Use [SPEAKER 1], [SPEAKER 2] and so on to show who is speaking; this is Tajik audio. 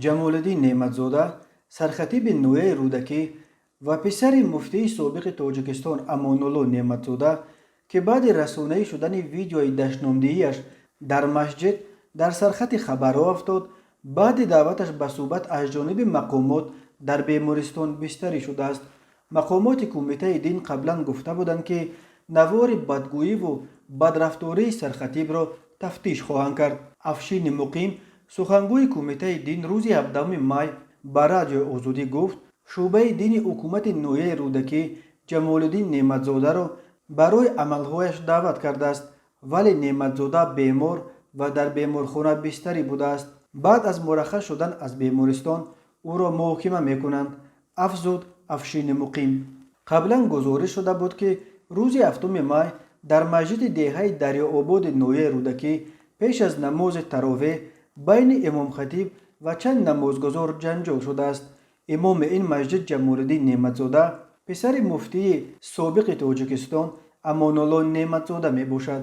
[SPEAKER 1] Ҷамолиддин Неъматзода, сархатиби ноҳияи Рӯдакӣ ва писари муфтии собиқи Тоҷикистон Амонулло Неъматзода, ки баъди расонаӣ шудани видеои дашномдиҳияш дар масҷид дар сархати хабарҳо афтод, баъди даъваташ ба суҳбат аз ҷониби мақомот дар бемористон бистарӣ шудааст. Мақомоти Кумитаи дин қаблан гуфта буданд, ки навори бадгӯиву бадрафтории сархатибро тафтиш хоҳанд кард. Афшини Муқим, сухангӯи Кумитаи дин, рӯзи 17 май ба Радиои Озодӣ гуфт, шӯъбаи дини ҳукумати ноҳияи Рӯдакӣ Ҷамолиддин Неъматзодаро барои амалҳояш даъват кардааст, вале Неъматзода бемор ва дар беморхона бистарӣ будааст. Баъд аз мураххас шудан аз бемористон ӯро муҳокима мекунанд, афзуд Афшини Муқим. Қаблан гузориш шуда буд, ки рӯзи 7 май дар масҷиди деҳаи Дарёободи ноҳияи Рӯдакӣ пеш аз намози таровеҳ байни имомхатиб ва чанд намозгузор ҷанҷол шудааст. Имоми ин масҷид Ҷамолиддин Неъматзода писари муфтии собиқи Тоҷикистон Амонулло Неъматзода мебошад.